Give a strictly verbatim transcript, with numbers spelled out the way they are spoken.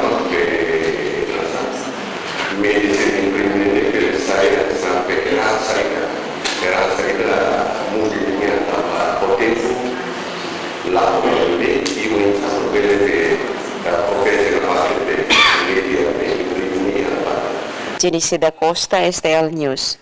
tanba ke, eh, medisina imprimir ne'e bele sai hanesan heransa ida. Heransa ida muda ninia tanba ho tempu, la bele, i oinsá bele, eh, oferese na parte de media, eh, imprimir ninia parte. Jenice da Costa, S T L News.